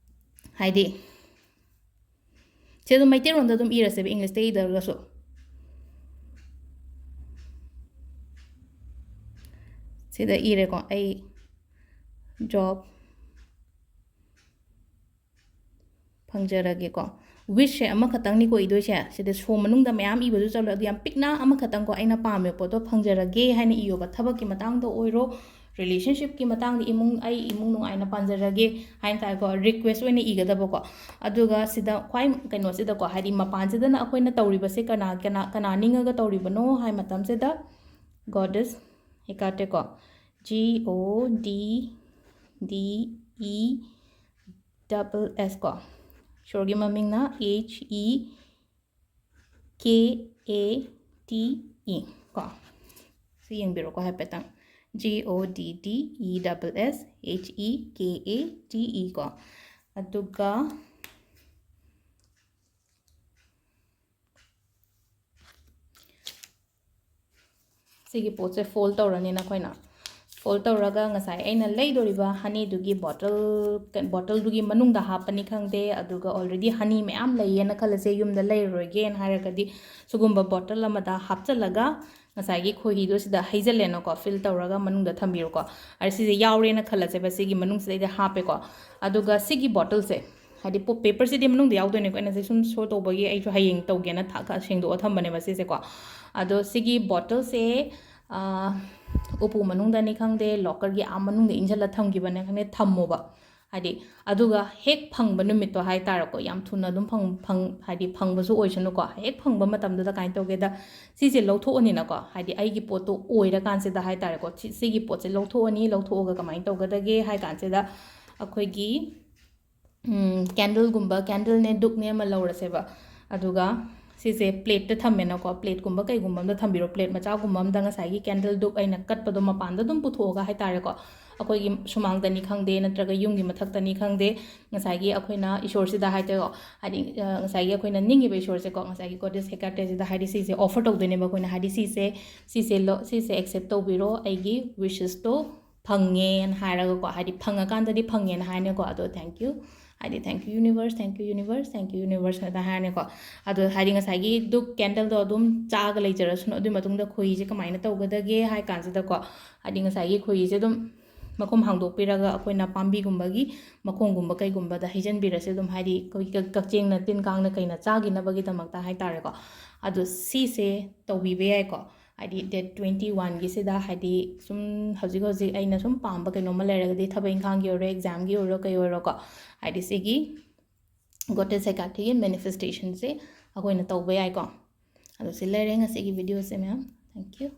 ꯍꯥꯏꯗꯤ ꯁꯤ ꯑꯗꯨꯝ ꯃꯩꯇꯩꯂꯣꯟꯗ ꯑꯗꯨꯝ ꯏꯔꯁꯦꯕ, Englishꯇ ꯏꯗ꯭ꯔꯒꯁꯨ꯫ ꯁꯤꯗ ꯏꯔꯦꯀꯣ, ꯑꯩ job ꯐꯪꯖꯔꯒꯦꯀꯣ꯫ Wishꯁꯦ ꯑꯃꯈꯛꯇꯪꯅꯤꯀꯣ ꯏꯗꯣꯏꯁꯦ꯫ ꯁꯤꯗ ꯁꯣ ꯃꯅꯨꯡꯗ ꯃꯌꯥꯝ ꯏꯕꯁꯨ ꯆꯠꯂꯣꯏ꯫ ꯑꯗꯨ ꯌꯥꯝ ꯄꯤꯛꯅ ꯑꯃꯈꯛꯇꯪꯀꯣ, ꯑꯩꯅ ꯄꯥꯝꯃꯤꯕ ꯄꯣꯠꯇꯣ ꯐꯪꯖꯔꯒꯦ ꯍꯥꯏꯅ ꯏꯌꯣꯕ꯫ ꯊꯕꯛꯀꯤ ꯃꯇꯥꯡꯗ ꯑꯣꯏꯔꯣ, relationshipꯀꯤ ꯃꯇꯥꯡꯗ, ꯏꯃꯨꯡ, ꯑꯩ ꯏꯃꯨꯡ ꯅꯨꯡꯉꯥꯏꯅ ꯄꯥꯟꯖꯔꯒꯦ ꯍꯥꯏꯅ ꯇꯥꯔꯦꯀꯣ, request ꯑꯣꯏꯅ ꯏꯒꯗꯕꯀꯣ꯫ ꯑꯗꯨꯒ ꯁꯤꯗ ꯈ꯭ꯋꯥꯏ ꯀꯩꯅꯣꯁꯤꯗꯀꯣ, ꯍꯥꯏꯗꯤ ꯃꯄꯥꯟꯁꯤꯗꯅ ꯑꯩꯈꯣꯏꯅ ꯇꯧꯔꯤꯕꯁꯦ ꯀꯅꯥ, ꯀꯅꯥ, ꯀꯅꯥ ꯅꯤꯡꯉꯒ ꯇꯧꯔꯤꯕꯅꯣ ꯍꯥꯏ ꯃꯇꯝꯁꯤꯗ, Goddess Hecate ꯀꯣ, G O D D E double S ꯀꯣ, ꯏꯁꯣꯔꯒꯤ ꯃꯃꯤꯡꯅ H E K A T E ꯀꯣ꯫ ꯁꯤ ꯌꯦꯡꯕꯤꯔꯣꯀꯣ ꯍꯥꯏꯐꯦꯠꯇꯪ꯫ G O D D E double S H E K A T E ꯀꯣ꯫ ꯑꯗꯨꯒ ꯁꯤꯒꯤ ꯄꯣꯠꯁꯦ fold ꯇꯧꯔꯅꯤ ꯅꯈꯣꯏꯅ꯫ Fold ꯇꯧꯔꯒ ꯉꯁꯥꯏ ꯑꯩꯅ ꯂꯩꯗꯣꯔꯤꯕ honeyꯗꯨꯒꯤ bottle, bottleꯗꯨꯒꯤ ꯃꯅꯨꯡꯗ ꯍꯥꯞꯄꯅꯤ ꯈꯪꯗꯦ, ꯑꯗꯨꯒ already honey ꯃꯌꯥꯝ ꯂꯩꯌꯦꯅ ꯈꯜꯂꯁꯦ, ꯌꯨꯝꯗ ꯂꯩꯔꯔꯣꯏꯒꯦꯅ ꯍꯥꯏꯔꯒꯗꯤ ꯁꯤꯒꯨꯝꯕ bottle ꯑꯃꯗ ꯍꯥꯞꯆꯤꯜꯂꯒ ꯉꯁꯥꯏꯒꯤ ꯈꯣꯏꯍꯤꯗꯣ ꯁꯤꯗ ꯍꯩꯖꯤꯜꯂꯦꯅꯀꯣ, fill ꯇꯧꯔꯒ ꯃꯅꯨꯡꯗ ꯊꯝꯕꯤꯔꯣꯀꯣ꯫ ꯑꯗ ꯁꯤꯁꯦ ꯌꯥꯎꯔꯦꯅ ꯈꯜꯂꯁꯦꯕ, ꯁꯤꯒꯤ ꯃꯅꯨꯡꯁꯤꯗ ꯑꯩꯗꯤ ꯍꯥꯞꯄꯦꯀꯣ꯫ ꯑꯗꯨꯒ ꯁꯤꯒꯤ bottleꯁꯦ, ꯍꯥꯏꯗꯤ paperꯁꯤꯗꯤ ꯃꯅꯨꯡꯗ ꯌꯥꯎꯗꯣꯏꯅꯦꯀꯣ, ꯑꯩꯅ ꯁꯤ ꯁꯨꯝ show ꯇꯧꯕꯒꯤ ꯑꯩꯁꯨ ꯍꯌꯦꯡ ꯇꯧꯒꯦꯅ ꯊꯥ-, ꯁꯦꯡꯗꯣꯛꯑ ꯊꯝꯕꯅꯦꯕ ꯁꯤꯁꯦꯀꯣ꯫ ꯑꯗꯣ ꯁꯤꯒꯤ bottleꯁꯦ, ꯑꯥ, ꯎꯄꯨ ꯃꯅꯨꯡꯗꯅꯤ ꯈꯪꯗꯦ, lockerꯒꯤ ꯑꯥ ꯃꯅꯨꯡꯗ ꯏꯟꯁꯤꯜꯂ ꯊꯝꯈꯤꯕꯅꯤ ꯈꯪꯗꯦ, ꯊꯝꯃꯣꯕ꯫ ꯍꯥꯏꯗꯤ, ꯑꯗꯨꯒ ꯍꯦꯛ ꯐꯪꯕ ꯅꯨꯃꯤꯠꯇꯣ ꯍꯥꯏꯇꯥꯔꯦꯀꯣ, ꯌꯥꯝ ꯊꯨꯅ ꯑꯗꯨꯝ ꯐꯪ-, ꯐꯪ-, ꯍꯥꯏꯗꯤ, ꯐꯪꯕꯁꯨ ꯑꯣꯏꯁꯅꯨꯀꯣ꯫ ꯍꯦꯛ ꯐꯪꯕ ꯃꯇꯝꯗꯨꯗ ꯀꯃꯥꯏꯅ ꯇꯧꯒꯦꯗ, ꯁꯤꯁꯦ ꯂꯧꯊꯣꯛꯑꯅꯤꯅꯀꯣ, ꯍꯥꯏꯗꯤ, ꯑꯩꯒꯤ ꯄꯣꯠꯇꯣ ꯑꯣꯏꯔꯀꯥꯟꯁꯤꯗ ꯍꯥꯏꯇꯥꯔꯦꯀꯣ, ꯁꯤ-, ꯁꯤꯒꯤ ꯄꯣꯠꯁꯦ ꯂꯧꯊꯣꯛꯑꯅꯤ꯫ ꯂꯧꯊꯣꯛꯑꯒ ꯀꯃꯥꯏꯅ ꯇꯧꯒꯗꯒꯦ ꯍꯥꯏ ꯀꯥꯟꯁꯤꯗ, ꯑꯩꯈꯣꯏꯒꯤ, ꯎꯝ, candleꯒꯨꯝꯕ, candleꯅꯦ, ꯙꯨꯞꯅꯦ ꯑꯃ ꯂꯧꯔꯁꯦꯕ꯫ ꯑꯗꯨꯒ ꯁꯤꯁꯦ plateꯇ ꯊꯝꯃꯦꯅꯀꯣ, plateꯀꯨꯝꯕ ꯀꯩꯒꯨꯝꯕ ꯑꯃꯗ ꯊꯝꯕꯤꯔꯣ, plate ꯃꯆꯥꯒꯨꯝꯕ ꯑꯃꯗ ꯉꯁꯥꯏꯒꯤ candle ꯙꯨꯞ ꯑꯩꯅ ꯀꯠꯄꯗꯣ ꯃꯄꯥꯟꯗ ꯑꯗꯨꯝ ꯄꯨꯊꯣꯛꯑꯒ ꯍꯥꯏꯇꯥꯔꯦꯀꯣ, ꯑꯩꯈꯣꯏꯒꯤ ꯁꯨꯃꯥꯡꯗꯅꯤ ꯈꯪꯗꯦ, ꯅꯠꯇ꯭ꯔꯒ ꯌꯨꯝꯒꯤ ꯃꯊꯛꯇꯅꯤ ꯈꯪꯗꯦ, ꯉꯁꯥꯏꯒꯤ ꯑꯩꯈꯣꯏꯅ ꯏꯁꯣꯔꯁꯤꯗ ꯍꯥꯏꯇꯥꯔꯦꯀꯣ, ꯍꯥꯏꯗꯤ, ꯑ, ꯉꯁꯥꯏꯒꯤ ꯑꯩꯈꯣꯏꯅ ꯅꯤꯡꯉꯤꯕ ꯏꯁꯣꯔꯁꯦꯀꯣ, ꯉꯁꯥꯏꯒꯤ goddess Hecateꯁꯤꯗ, ꯍꯥꯏꯗꯤ, ꯁꯤꯁꯦ offer ꯇꯧꯗꯣꯏꯅꯦꯕ ꯑꯩꯈꯣꯏꯅ, ꯍꯥꯏꯗꯤ, ꯁꯤꯁꯦ, ꯁꯤꯁꯦ ꯂꯧ-, ꯁꯤꯁꯦ accept ꯇꯧꯕꯤꯔꯣ, ꯑꯩꯒꯤ wishesꯇꯣ ꯐꯪꯉꯦꯅ ꯍꯥꯏꯔꯒꯀꯣ, ꯍꯥꯏꯗꯤ, ꯐꯪꯉꯀꯥꯟꯗꯗꯤ ꯐꯪꯉꯦꯅ ꯍꯥꯏꯅꯤꯀꯣ, ꯑꯗꯣ thank you, ꯍꯥꯏꯗꯤ, "Thank you universe, thank you universe, thank you universe" ꯍꯥꯏꯅ ꯍꯥꯏꯔꯅꯤꯀꯣ꯫ ꯑꯗꯣ, ꯍꯥꯏꯗꯤ, ꯉꯁꯥꯏꯒꯤ ꯙꯨꯞ candleꯗꯣ ꯑꯗꯨꯝ ꯆꯥꯛꯑꯒ ꯂꯩꯖꯔꯁꯅꯨ, ꯑꯗꯨꯒꯤ ꯃꯇꯨꯡꯗ ꯈꯣꯏꯍꯤꯁꯦ ꯀꯃꯥꯏꯅ ꯇꯧꯒꯗꯒꯦ ꯍꯥꯏ ꯀꯥꯟꯁꯤꯗꯀꯣ, ꯍꯥꯏꯗꯤ, ꯉꯁꯥꯏꯒꯤ ꯈꯣꯏꯍꯤꯁꯦ ꯑꯗꯨꯝ ꯃꯈꯨꯝ ꯍꯥꯡꯗꯣꯛꯄꯤꯔꯒ ꯑꯩꯈꯣꯏꯅ ꯄꯥꯝꯕꯤꯒꯨꯝꯕꯒꯤ ꯃꯈꯣꯡꯒꯨꯝꯕ ꯀꯩꯒꯨꯝꯕꯗ ꯍꯩꯖꯤꯟꯕꯤꯔꯁꯦ, ꯑꯗꯨꯝ, ꯍꯥꯏꯗꯤ, ꯑꯩꯈꯣꯏꯒꯤ ꯀꯛ-, ꯀꯛꯆꯦꯡꯅ, ꯇꯤꯟ ꯀꯥꯡꯅ ꯀꯩꯅ ꯆꯥꯈꯤꯅꯕꯒꯤꯗꯃꯛꯇ ꯍꯥꯏꯇꯥꯔꯦꯀꯣ꯫ ꯑꯗꯣ ꯁꯤꯁꯦ ꯇꯧꯕꯤꯕ ꯌꯥꯏꯀꯣ꯫ ꯍꯥꯏꯗꯤ, date twenty oneꯒꯤꯁꯤꯗ, ꯍꯥꯏꯗꯤ, ꯁꯨꯝ ꯍꯧꯖꯤꯛ ꯍꯧꯖꯤꯛ ꯑꯩꯅ ꯁꯨꯝ ꯄꯥꯝꯕ ꯀꯩꯅꯣꯝꯃ ꯂꯩꯔꯒꯗꯤ, ꯊꯕꯛ ꯏꯪꯈꯥꯡꯒꯤ ꯑꯣꯏꯔꯣ, examꯒꯤ ꯑꯣꯏꯔꯣ, ꯀꯩ ꯑꯣꯏꯔꯣꯀꯣ, ꯍꯥꯏꯗꯤ, ꯁꯤꯒꯤ goddess Hecateꯒꯤ manifestationꯁꯦ ꯑꯩꯈꯣꯏꯅ ꯇꯧꯕ ꯌꯥꯏꯀꯣ꯫ ꯑꯗꯣ ꯁꯤ ꯂꯩꯔꯦ ꯉꯁꯤꯒꯤ videoꯁꯦ, ꯃꯌꯥꯝ꯫ Thank you꯫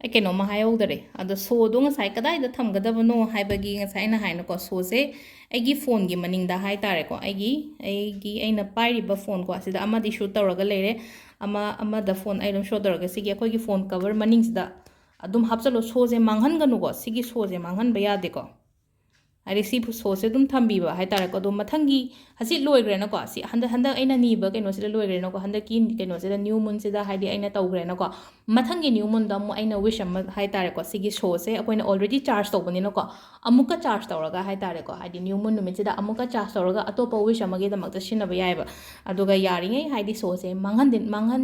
ꯑꯩ ꯀꯩꯅꯣꯝꯃ ꯍꯥꯏꯍꯧꯗꯔꯦ꯫ ꯑꯗꯣ showꯗꯣ ꯉꯁꯥꯏ ꯀꯗꯥꯏꯗ ꯊꯝꯒꯗꯕꯅꯣ ꯍꯥꯏꯕꯒꯤ, ꯉꯁꯥꯏ ꯑꯩꯅ ꯍꯥꯏꯅꯀꯣ, showꯁꯦ ꯑꯩꯒꯤ phoneꯒꯤ ꯃꯅꯤꯡꯗ ꯍꯥꯏꯇꯥꯔꯦꯀꯣ, ꯑꯩꯒꯤ, ꯑꯩꯒꯤ, ꯑꯩꯅ ꯄꯥꯏꯔꯤꯕ phoneꯀꯣ, ꯑꯁꯤꯗ ꯑꯃꯗꯤ shoot ꯇꯧꯔꯒ ꯂꯩꯔꯦ꯫ ꯑꯃ, ꯑꯃꯗ phone ꯑꯩ ꯑꯗꯨꯝ show ꯇꯧꯔꯒꯦ꯫ ꯁꯤꯒꯤ ꯑꯩꯈꯣꯏꯒꯤ phone cover ꯃꯅꯤꯡꯁꯤꯗ ꯑꯗꯨꯝ ꯍꯥꯞꯆꯜꯂꯣ꯫ Showꯁꯦ ꯃꯥꯡꯍꯟꯒꯅꯨꯀꯣ, ꯁꯤꯒꯤ showꯁꯦ ꯃꯥꯡꯍꯟꯕ ꯌꯥꯗꯦꯀꯣ꯫ ꯍꯥꯏꯗꯤ ꯁꯤ ꯁꯣꯁꯦ ꯑꯗꯨꯝ ꯊꯝꯕꯤꯕ ꯍꯥꯏꯇꯥꯔꯦꯀꯣ꯫ ꯑꯗꯣ ꯃꯊꯪꯒꯤ, ꯍꯧꯖꯤꯛ ꯂꯣꯏꯈ꯭ꯔꯦꯅꯀꯣ, ꯁꯤ ꯍꯟꯗꯛ, ꯍꯟꯗꯛ ꯑꯩꯅ ꯅꯤꯕ ꯀꯩꯅꯣꯁꯤꯗ ꯂꯣꯏꯈ꯭ꯔꯦꯅꯀꯣ, ꯍꯟꯗꯛꯀꯤ ꯀꯩꯅꯣꯁꯤꯗ, ꯅ꯭ꯌꯨ ꯃꯨꯟꯁꯤꯗ ꯍꯥꯏꯗꯤ ꯑꯩꯅ ꯇꯧꯈ꯭ꯔꯦꯅꯀꯣ꯫ ꯃꯊꯪꯒꯤ ꯅ꯭ꯌꯨ ꯃꯨꯟꯗ ꯑꯃꯨꯛ ꯑꯩꯅ ꯋꯤꯁ ꯑꯃ ꯍꯥꯏꯇꯥꯔꯦꯀꯣ, ꯁꯤꯒꯤ ꯁꯣꯁꯦ ꯑꯩꯈꯣꯏꯅ ꯑꯣꯜꯔꯦꯗꯤ ꯆꯥꯔꯖ ꯇꯧꯕꯅꯤꯅꯀꯣ, ꯑꯃꯨꯛꯀ ꯆꯥꯔꯖ ꯇꯧꯔꯒ ꯍꯥꯏꯇꯥꯔꯦꯀꯣ, ꯍꯥꯏꯗꯤ ꯅ꯭ꯌꯨ ꯃꯨꯟ ꯅꯨꯃꯤꯠꯁꯤꯗ ꯑꯃꯨꯛꯀ ꯆꯥꯔꯖ ꯇꯧꯔꯒ ꯑꯇꯣꯞꯄ ꯋꯤꯁ ꯑꯃꯒꯤꯗꯃꯛꯇ ꯁꯤꯖꯤꯟꯅꯕ ꯌꯥꯏꯑꯕ꯫ ꯑꯗꯨꯒ ꯌꯥꯔꯤꯉꯩ ꯍꯥꯏꯗꯤ ꯁꯣꯁꯦ ꯃꯥꯡꯍꯟꯗꯤ ꯃꯥꯡꯍꯟ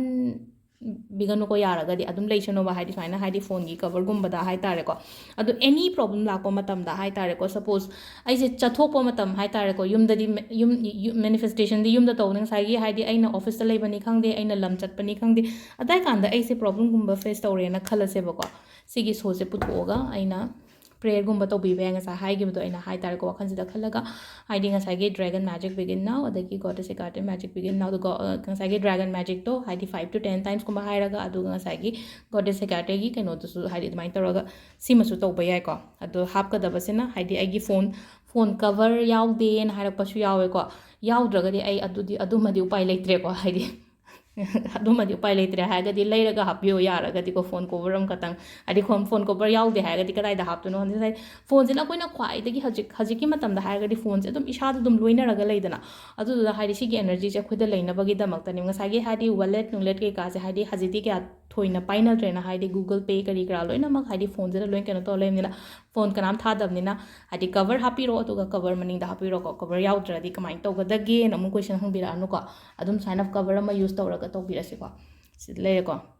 ꯕꯤꯒꯅꯨꯀꯣ, ꯌꯥꯔꯒꯗꯤ ꯑꯗꯨꯝ ꯂꯩꯁꯅꯣꯕ, ꯍꯥꯏꯗꯤ ꯁꯨꯃꯥꯏꯅ ꯍꯥꯏꯗꯤ ꯐꯣꯟꯒꯤ ꯀꯕꯔꯒꯨꯝꯕꯗ ꯍꯥꯏꯇꯥꯔꯦꯀꯣ꯫ ꯑꯗꯣ ꯑꯦꯅꯤ ꯄ꯭ꯔꯣꯕ꯭ꯂꯦꯝ ꯂꯥꯛꯄ ꯃꯇꯝꯗ ꯍꯥꯏꯇꯥꯔꯦꯀꯣ, ꯁꯄꯣꯁ ꯑꯩꯁꯦ ꯆꯠꯊꯣꯛꯄ ꯃꯇꯝ ꯍꯥꯏꯇꯥꯔꯦꯀꯣ, ꯌꯨꯝꯗꯗꯤ ꯃꯦ-, ꯌꯨꯝ, ꯌꯨ-, ꯃꯦꯅꯤꯐꯦꯁꯇꯦꯁꯟꯗꯤ ꯌꯨꯝꯗ ꯇꯧꯕꯅꯤ, ꯉꯁꯥꯏꯒꯤ ꯍꯥꯏꯗꯤ ꯑꯩꯅ ꯑꯣꯐꯤꯁꯇ ꯂꯩꯕꯅꯤ ꯈꯪꯗꯦ, ꯑꯩꯅ ꯂꯝ ꯆꯠꯄꯅꯤ ꯈꯪꯗꯦ, ꯑꯗꯥꯏ ꯀꯥꯟꯗ ꯑꯩꯁꯦ ꯄ꯭ꯔꯣꯕ꯭ꯂꯦꯝꯒꯨꯝꯕ ꯐꯦꯁ ꯇꯧꯔꯦꯅ ꯈꯜꯂꯁꯦꯕꯀꯣ, ꯁꯤꯒꯤ ꯁꯣꯁꯦ ꯄꯨꯊꯣꯛꯑꯒ ꯑꯩꯅ ꯄ꯭ꯔꯦꯌꯔꯒꯨꯝꯕ ꯇꯧꯕꯤꯕ ꯌꯥꯏ, ꯉꯁꯥꯏ ꯍꯥꯏꯈꯤꯕꯗꯣ ꯑꯩꯅ ꯍꯥꯏꯇꯥꯔꯦꯀꯣ, ꯋꯥꯈꯜꯁꯤꯗ ꯈꯜꯂꯒ꯫ ꯍꯥꯏꯗꯤ ꯉꯁꯥꯏꯒꯤ Dragon Magic Begin Now, ꯑꯗꯒꯤ Goddess Hecate Magic Begin Now, ꯑꯗꯨꯒ, ꯑ, ꯉꯁꯥꯏꯒꯤ ꯗ꯭ꯔꯦꯒꯟ ꯃꯦꯖꯤꯛꯇꯣ ꯍꯥꯏꯗꯤ five to ten timesꯀꯨꯝꯕ ꯍꯥꯏꯔꯒ, ꯑꯗꯨꯒ ꯉꯁꯥꯏꯒꯤ Goddess Hecateꯒꯤ ꯀꯩꯅꯣꯗꯨꯁꯨ ꯍꯥꯏꯗꯤ ꯑꯗꯨꯃꯥꯏꯅ ꯇꯧꯔꯒ ꯁꯤꯃꯁꯨ ꯇꯧꯕ ꯌꯥꯏꯀꯣ꯫ ꯑꯗꯣ ꯍꯥꯞꯀꯗꯕꯁꯤꯅ ꯍꯥꯏꯗꯤ ꯑꯩꯒꯤ ꯐꯣꯟ, ꯐꯣꯟ ꯀꯕꯔ ꯌꯥꯎꯗꯦꯅ ꯍꯥꯏꯔꯛꯄꯁꯨ ꯌꯥꯎꯋꯦꯀꯣ꯫ ꯌꯥꯎꯗ꯭ꯔꯒꯗꯤ ꯑꯩ ꯑꯗꯨꯗꯤ, ꯑꯗꯨꯃꯗꯤ ꯎꯄꯥꯏ ꯂꯩꯇ꯭ꯔꯦꯀꯣ꯫ ꯍꯥꯏꯗꯤ ꯑꯗꯨꯃꯗꯤ ꯎꯄꯥꯏ ꯂꯩꯇ꯭ꯔꯦ ꯍꯥꯏꯔꯒꯗꯤ ꯂꯩꯔꯒ ꯍꯥꯞꯄꯤꯌꯣ ꯌꯥꯔꯒꯗꯤꯀꯣ, ꯐꯣꯟ ꯀꯣꯕꯔ ꯑꯃꯈꯛꯇꯪ꯫ ꯍꯥꯏꯗꯤ ꯐꯣꯟ, ꯐꯣꯟ ꯀꯣꯕꯔ ꯌꯥꯎꯗꯦ ꯍꯥꯏꯔꯒꯗꯤ ꯀꯗꯥꯏꯗ ꯍꯥꯞꯇꯣꯏꯅꯣ ꯈꯪꯗꯦ꯫ ꯉꯁꯥꯏ ꯐꯣꯟꯁꯤꯅ ꯑꯩꯈꯣꯏꯅ ꯈ꯭ꯋꯥꯏꯗꯒꯤ ꯍꯧꯖꯤꯛ, ꯍꯧꯖꯤꯛꯀꯤ ꯃꯇꯝꯗ ꯍꯥꯏꯔꯒꯗꯤ ꯐꯣꯟꯁꯦ ꯑꯗꯨꯝ ꯏꯁꯥꯗ ꯑꯗꯨꯝ ꯂꯣꯏꯅꯔꯒ ꯂꯩꯗꯅ꯫ ꯑꯗꯨꯗꯨꯅ ꯍꯥꯏꯗꯤ ꯁꯤꯒꯤ ꯑꯦꯅꯔꯖꯤꯁꯦ ꯑꯩꯈꯣꯏꯗ ꯂꯩꯅꯕꯒꯤꯗꯃꯛꯇꯅꯦ꯫ ꯉꯁꯥꯏꯒꯤ ꯍꯥꯏꯗꯤ ꯋꯥꯂꯦꯠ ꯅꯨꯡꯂꯦꯠ ꯀꯩꯀꯥꯁꯦ ꯍꯥꯏꯗꯤ ꯍꯧꯖꯤꯛꯇꯤ ꯀꯌꯥ ꯊꯣꯏꯅ ꯄꯥꯏꯅꯗ꯭ꯔꯦꯅ, ꯍꯥꯏꯗꯤ Google Pay ꯀꯔꯤ ꯀꯔꯥ ꯂꯣꯏꯅꯃꯛ ꯍꯥꯏꯗꯤ ꯐꯣꯟꯁꯤꯗ ꯂꯣꯏ ꯀꯩꯅꯣ ꯇꯧꯔ ꯂꯩꯕꯅꯤꯅ, ꯐꯣꯟ ꯀꯅꯥꯝ ꯊꯥꯗꯕꯅꯤꯅ, ꯍꯥꯏꯗꯤ ꯀꯕꯔ ꯍꯥꯞꯄꯤꯔꯣ, ꯑꯗꯨꯒ ꯀꯕꯔ ꯃꯅꯤꯡꯗ ꯍꯥꯞꯄꯤꯔꯣꯀꯣ꯫ ꯀꯕꯔ ꯌꯥꯎꯗ꯭ꯔꯗꯤ ꯀꯃꯥꯏꯅ ꯇꯧꯒꯗꯒꯦꯅ ꯑꯃꯨꯛ ꯀꯣꯏꯁꯟ ꯍꯪꯕꯤꯔꯛꯑꯅꯨꯀꯣ꯫ ꯑꯗꯨꯝ ꯁꯨꯃꯥꯏꯅ ꯀꯕꯔ ꯑꯃ ꯌꯨꯁ ꯇꯧꯔꯒ ꯇꯧꯕꯤꯔꯁꯤꯀꯣ꯫ ꯁꯤꯗ ꯂꯩꯔꯦꯀꯣ꯫